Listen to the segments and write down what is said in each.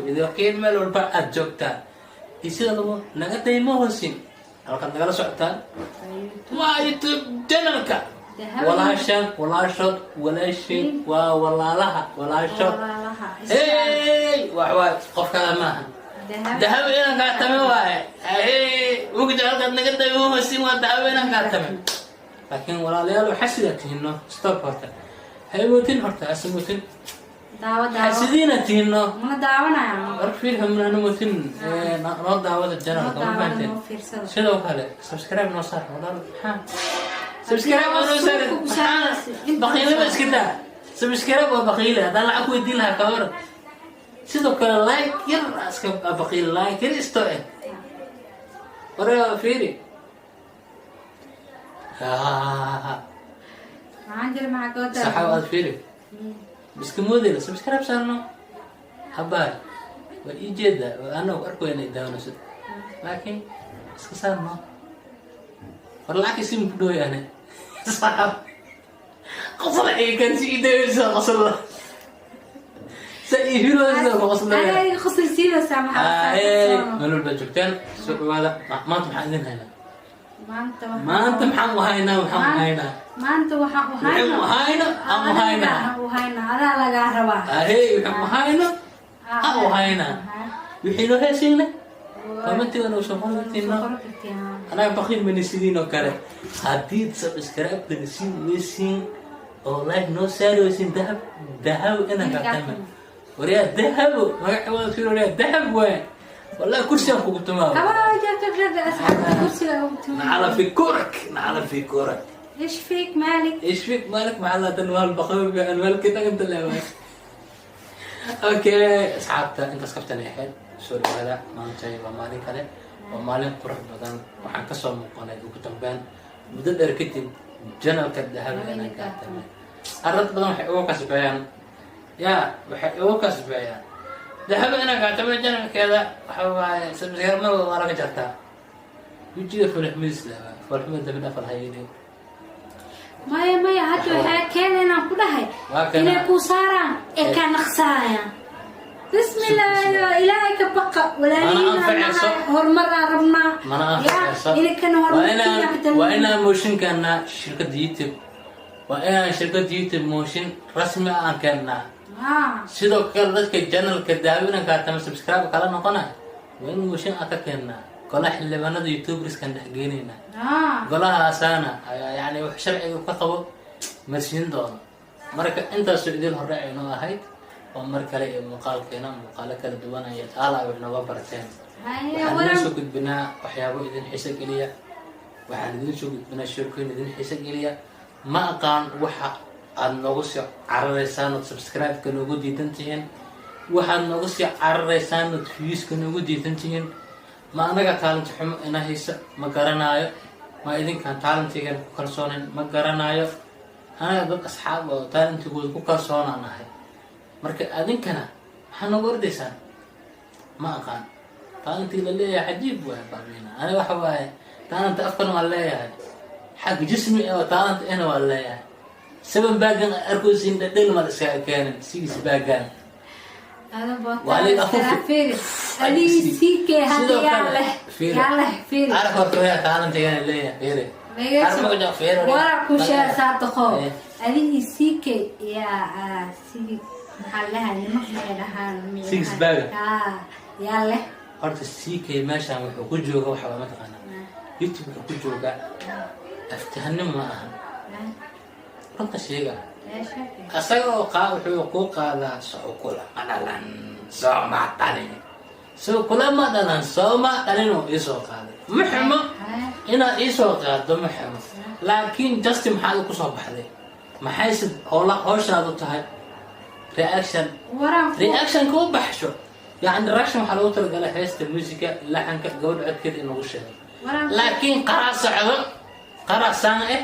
Idinkiin meel walba aad joogtaan iyo sida lagu naga daymo hoosin halkaad nagala socotaan waa YouTube channelka walaashan, walaashood, walaashin, waa walaalaha, walaashood. Hey, wax waay, qof kale maaha, Dahab inaan kaatame waaye. Hey, mugdi halkaad naga daymo hoosin waa Dahab inaan kaatame. Laakiin walaalayaal, waxaa sidaa tihinno, stop horta, haymotin horta, hasamotin. Daawo, daawo. Xasidiina tihinno. Mana daawanaya. War fiirka mana motin, noo daawada channelka, ma fahanteen? Noo fiirsada. Sidoo kale subscribe noo saar, walaal. Maxaa subscribe oo noo saar? Maxaa baqiilaba iska daa, subscribe waa baqiile. Haddaan lacag ku weydiin lahaa, ka waran? Sidoo kale like yar iska baqiile, like yar isto eh. Wara fiiri. Maxaan jira, maxaa goota? Saxaab aad fiiri, iska moodayna subscribe saarno habaay, waa ii jeeda, waa anagu arko inay daawanayso, laakiin iska saarno. War lacag isim ku dhooyaane, saxaab, qosla ay kan si idayso, qosla sa ii hirooyso, qosla. Aniga qosol siinaysaa, maxaa? Hey, meel walba joogtaan, soo dhawaada. Maanta maxaan idin haynaa? Maanta waxaan Maanta maxaan u haynaa? Maxaan u haynaa? Maanta waxaan u Waxaan hayno u hayno, aan u haynaa. Aan u haynaa, adaa lagaa rabaa. Ahey, waxaan u hayno, aan u haynaa. Wixii noo heesayna commentiga noo soo qori kartiina. Anaga baqiil mayna sidiin oo kale. Haddii subscribe na siin weysiin oo like noo saari weysiin, Dahab, Dahab inaan kaatama. Waryaa Dahabo, magaca wada fiir, waryaa Dahab waay, wallahi kursigaan kugu tumaa. Abaa jabjabjab, asxaabta kursiga ugu tumaa. نعلم في كورك، نعلم في كورك. ايش فيك مالك؟ ايش فيك مالك؟ maxaa tan waa baqawi anwaalka dhaqanta leewaay. Okay, asxaabta, intaas kaftan ay ahayd. Soo dhawaada. Maanta waa maalin kale, waa maalin qurux badan. Waxaan kasoo muuqanay ugu dambeyn muddo dheer kadib channelka Dahab inaan kaatamay. Arad badan waxay ugu kasbeeyaan, ya, waxay ugu kasbeeyaan Dahaba inaan kaatamay channelkeeda. Waxa waaye subscribe mar walba waa laga jartaa. Wejiga foolxumadiis leewaa, foolxumada dambi dhafal haynin. Maya, maya, hadda waxaa keena inaan ku dhahay Waa kana. inay ku saaraan ee kaa naqsaayaan. Bismillah, Ilaahay ka baqa, walaalihiin. Mana anfacayso. Horumar aan rabnaa. Mana anfacayso. Inankana Waa horumarkiina inaan, waa inaan mooshin keennaa shirkadda YouTube, waa inaan shirkadda YouTube mooshin rasmi ah aan keennaa. Sidoo kale dadka channelka Dahab inaan kaatama subscribe kala noqona, waa in mooshin aan ka keennaa golaha xildhibaanada YouTuberskan dhex geenaynaa. Golahaasaana ayaa yani wax sharciga ka qabo marsiin doono. Marka intaasoo idin hordhac inoo ahayd. Waa mar kale iyo muuqaalkeena, muuqaalo kala duwan ayaad aala wax nooga barteen. Haya. Waxaan idin waran soo gudbinaa waxyaabo idin xiso geliya, waxaan idin soo gudbinaa sheekooyin idin xiso geliya. Ma aqaan waxa aad noogu sii cararaysaan ood subscribe-ka noogu diidan tihiin, waxaad noogu sii cararaysaan ood viewska noogu diidan tihiin. Ma anaga talent xumo ina haysa? Ma garanaayo. Ma idinkaan talentigan ku kalsoonayn? Ma garanaayo. Anaga dad asxaab oo talentigooda ku kalsoonaan nahay. Marka adinkana maxaa noogu ordaysaan? Ma aqaan. Talentii la leeyahay cajiib waay, baabina. Aniga waxa waaye talent afkan waan leeyahay, xag jismi oo talent ahna waan leeyahay. Seven bagan arkaysiin, dhadhel ma la iskaga keenin, six bagan. Waa lig afuufi. Adii CK hadda Sidoo yaa kale, leh fiiri. Yaa leh, fiiri. Arag horta waya talentigana leeyahay, fiiri. Arag magaca, fiiri. Wara ku sheesaa daqo. Eh. Adii CK yaa si maxaa lahaa, nimanka maxay dhahaan? Six bag. Ah, yaa leh. Horta CK meeshaan wuxuu ku jooga waxa waa, mataqaanaa, YouTube wuxuu ku joogaa aftahanimo ma ahan, runta sheega. Asaga oo qaa wuxuu ku qaadaa soo kula ma dhalan, soo ma dhalin, soo kula ma dhalan, soo ma dhalin oo iisoo qaaday. Ma xumo inaad iisoo qaado, ma xumo, laakiin just maxaad ku soo baxday? Maxayse hoola howshaadu tahay? Reaction. Waraan ku Reaction ka u baxsho, yani reaction waxaa lagu talagalay heesta, muusiga, laxanka, gabadha codkeeda in lagu sheego. Waraan Laakiin qaraa socdo, qaraa saan eh,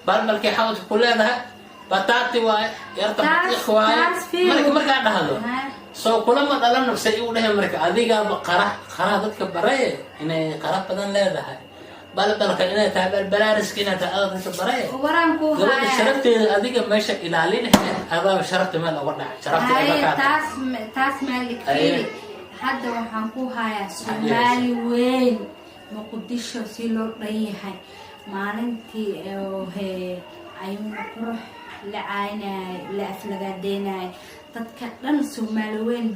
balbalkii xawadka ku leedahay, bataati waaye, yarta batiiq waaye. Taas fiiri. Marka markaa dhahdo soo kulama dhalan, nafsa igu dhehe. Marka adigaaba qara qaraha dadka baraye inay qara badan leedahay, balbalka inay tahay, balbalaariska inay tahay, adaa dadka baraye. Waraan ku Gabadha haya. sharafteeda adiga meesha ilaalin, adaa sharafta meel oga dhacay, sharafta Haye. kaa. Taas maalik. Haye. Fiiri. Hadda waxaan ku hayaa Soomaali weyn, Muqdisho si loo dhan yahay. Maalintii oo hee ayuuna qurux la caynay, la aflagaadeynay, dadka dhan Soomaali weyn,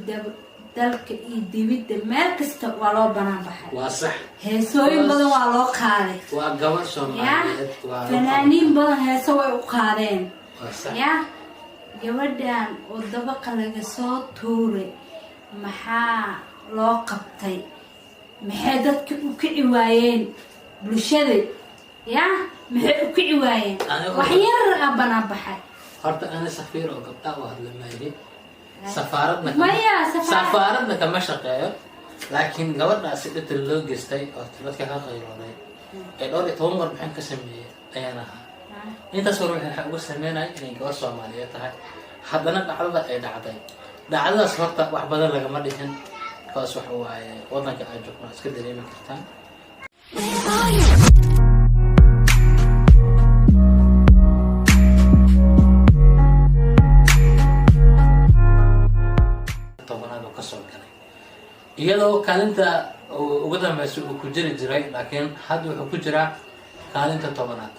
dalka iyo dibidda, meel kasta waa loo banaan baxay. Waa sax. Heesooyin badan waa loo qaaday. Waa gabar Ya. Soomaaliyeed, waa Fanaaniin badan heeso way u qaadeen. Waa sax. Ya, gabadhan oo dabaqa laga soo tuuray, maxaa loo qabtay? Maxay dadka u kici waayeen bulshada? Ya, maxay u kici waayeen? Wax yar a banaan baxay. Horta ana safiir oo gabdha u hadla maahi, safaaradna Maya, safaaradna kama shaqeeyo, laakiin gabadhaasi dhibta loo geystay, horta dadka ka qayrooday ee dhowr iyo toban warbixin ka sameeyey ayaan ahaa. Intaas warbixin waxaa uga sameynaya inay gabar Soomaaliyeed tahay. Haddana dhacdada ay dhacday, dhacdadaas horta wax badan lagama dhihin, kaas waxa waaye wadanka aad joogno iska dareemi kartaan. Where are you? Tobanaad oo kasoo galay, iyadoo kaalinta ugu dambeysa uu ku jiri jiray, laakiin hadda wuxuu ku jiraa kaalinta 10aad,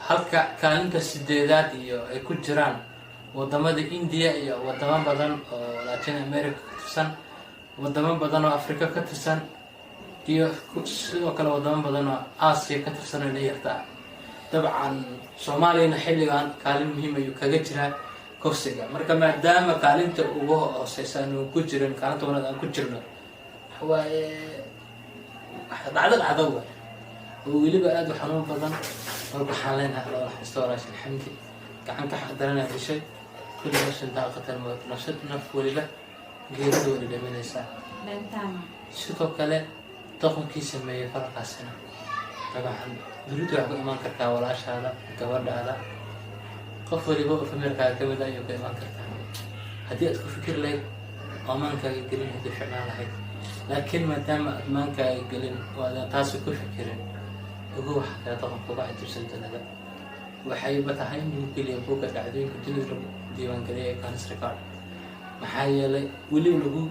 halka kaalinta sideedaad iyo ay ku jiraan wadamada India iyo wadamo badan oo Latin America ka tirsan, wadamo badan oo Africa ka tirsan, iyo sidoo kale wadamo badan oo Aasiya ka tirsan oo la yartaa. Dabcan Soomaaliyana xilligan kaalin muhiim ayuu kaga jiraa kufsiga. Marka maadaama kaalinta ugu hooseysa aanu ku jirin, kaalinta 10aad aan ku jirno, waxawaaye dhacdo dhacdo waay oo weliba aada u xanuun badan. Marka waxaan leenahay, Alla naxariisto walaasha Xamdi. Gacan ka xaqdaranaa dishay. Kulli nafsin daaqatal mawt, nafsad naf weliba geerida way dhadhaminaysaa. Beentaama. Sidoo kale doqonkii sameeyey falkaasina, dabcan duridu waxay ku imaan kartaa walaashaada, gabadhaada, qof waliba oo familkaaga kamid ah ayuu ka imaan kartaa. Haddii aad ku fikir lahayd oo maankaaga gelin lahayd, u ficnaan lahayd, laakiin maadaama aad maankaaga gelin oo aadan taasi ku fikirin, ugu waxa kale doqonka uga cajibsan dunida waxayba tahay in lagu geliya buugga dhacdooyinka dunida lagu diiwaangeliyay ee Guinness Record. Maxaa yeelay weliba lagu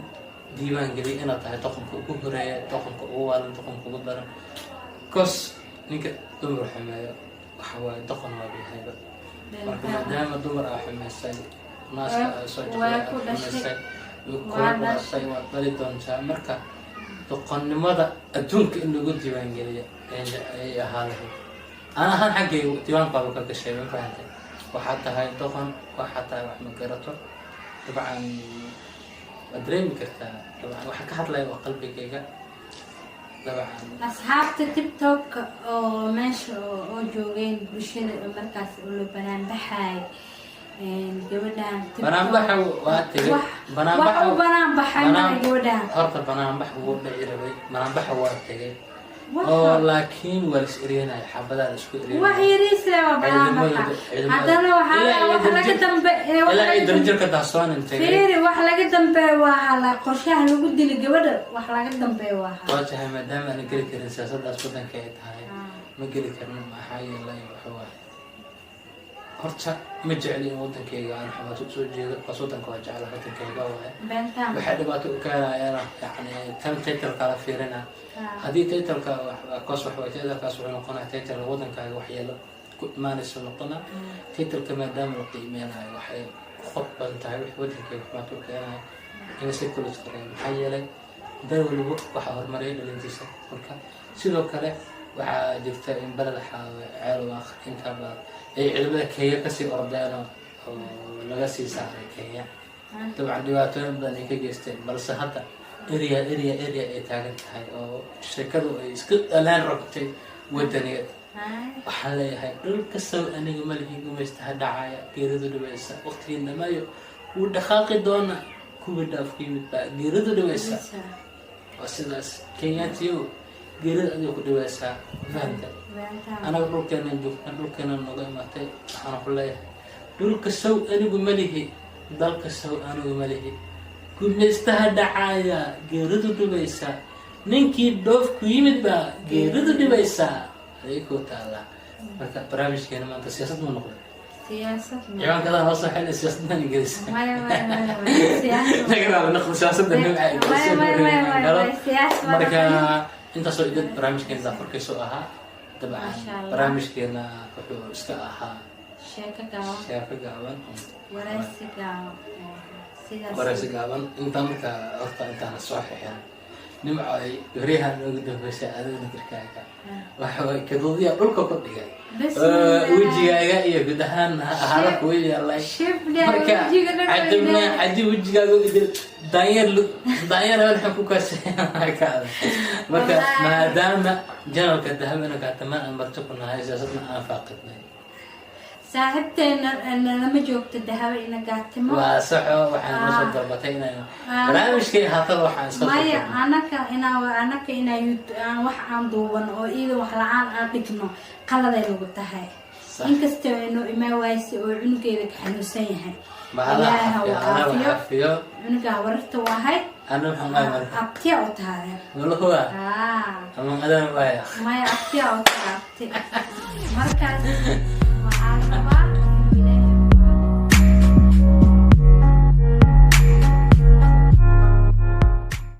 diiwaangeliyay inaad tahay doqonka ugu horeeya, doqonka ugu waalan, doqonka ugu daran. Cos ninka dumar xumeeyo waxa waaye doqon waaba yahayba. Marka maadaama dumar aa xumeysay, naaska aa soo Waa jeclay ku aad dhashay. xumeysay, way kula Waa dhashay. dhalatay, waad dhali doontaa. Marka doqonnimada adduunka in lagu diiwaangeliyo ayay ahaa lahayd. Ana ahaan xaggayga diiwaankaaba ka gashay, ma fahantay? Waxaad tahay doqon, waxaad tahay wax ma garato. Dabcan waad dareemi kartaa, dabcan waxa ka hadlaya waa qalbigayga dabcan. Asxaabta TikTok oo meesha oo joogeen, bulshada oo markaas oo la banaan baxaay gabadhan TikTok- Banaanbaxa waa tegay. Wax u banaan baxay male gabadhan. Horta banaanbax wuu dhici rabay, banaanbaxa waa tegay oo laakiin waa la is eryanaya, xabadaa la isku wax eryanaya. Yariis le waa banaan baxa. Haddana waxaa wax laga dambe wax ilaa ay laga darajirka daahsoonin tegay. Fiiri, wax laga dambeeyo waa hala qorshaha lagu dili gabadha, wax laga dambeeyo waa hala. Waa tahay, maadaama aan geli karin siyaasaddaas waddanka ay tahay, ma geli karno. Maxaa yeelay waxa waaye, horta ma jecli in waddankayga aan xumaato usoo jeedo, kaas waddanka waa jecla, waddankayga waaye. Beentaan. Waxay dhibaato u keenayana, yani tan titleka la fiirina. Haddii titleka kaas wax waay, titlekaas wuxuu noqonaya title waddankaaga waxyeelo ku imaanaysa noqona. Titleka maadaama la qiimeynayo, waxay ku qurux badan tahay wixii waddankayga xumaato u keenaya in si kula shaqeeyo. Maxaa yeelay dal waliba waxaa horumaraya dhalintiisa. Marka sidoo kale waxaa jirta in Beled Xaawe, Ceelwaaq, inta badan ay ciidamada Kenya kasii ordeen oo laga sii saaray Kenya. Dabcan dhibaatooyin badan ay ka geysteen, balse hadda area area area ay taagan tahay oo sheekadu ay iska dhalaan rogtay wadaniga. Waxaan leeyahay, dhulka saw aniga malihi, gumaystaha dhacaya, geeridu dhibaysa, waqtigii dhamaayo wuu dhaqaaqi doona, kuwii dhaaf ku yimid baa geeridu dhibaysa. Waa sidaas. Kenyaatiyo, geerida adiga ku dhibaysaa, fahamta? Anaga dhulkeena joogna, dhulkeena nooga imaatay. Waxaana ku leeyahay, dhulka saw anigu malihi, dalka saw anigu malihi, gumaystaha dhacaya, geeridu dhibaysa, ninkii dhoof ku yimid baa geeridu dhibaysaa, aday ku taallaa. Marka barnaamijkeena maanta siyaasad ma noqday? Siyaasad ma- Ciwaankadaa noo soo xilay, siyaasaddan Ingiriis. Maya, maya, maya, maya, siyaasad. Naga raali noqdo, siyaasadda nimca. Maya, maya, maya, maya, maya, siyaasad ma Marka naqanin. intaasoo idin barnaamijkeena daafurkiisu ahaa dabcan. Masha Allah. Barnaamijkeena wuxuu iska ahaa sheeko gaaban, sheeko gaaban, waraysi gaaban oo sidaas. Waraysi gaaban. Intaan marka horta intaana soo xixin, Nimco, ay waryahan noogu dambeysay, adiga naftirkaaga waxa waay kaduudiya dhulka ku dhigay. Bismillah. Wejigaaga iyo guud ahaan ahaala kugu yeelay. Shibna. Marka wejiga dhan cajibna weynaa. Cajib wejigaaga idil daanyeer daanyeer waxaan ku kaasay ka adag. Marka Wallaahi. maadaama channelka Dahabina Kaatamaan aan marti ku nahay, siyaasadna aan faaqidnay. Saaxiibteena nalama joogto, Dahabo ina Gaatimo. Waa saxo, waxaan noo soo dalbatay inaan barnaamijkii haatada waxaan iska soo Maya. koobnay. Anaka inaa aan wax aan duuban oo iyada wax la-aan aan dhigno qaladay nagu tahay. Inkastoo aynoo imaan waayse oo cunugeeda ka xanuunsan yahay. Ma Allah Ilaaha xafiyo, uu Allah caafiyo. xafiyo. Cunuga habararta waahay. Ana waxaan qaay marka. Abtiya u tahay. Maluhuwa. Ah. Ama adan waaya. Maya, abtiya u tahay, abti markaas.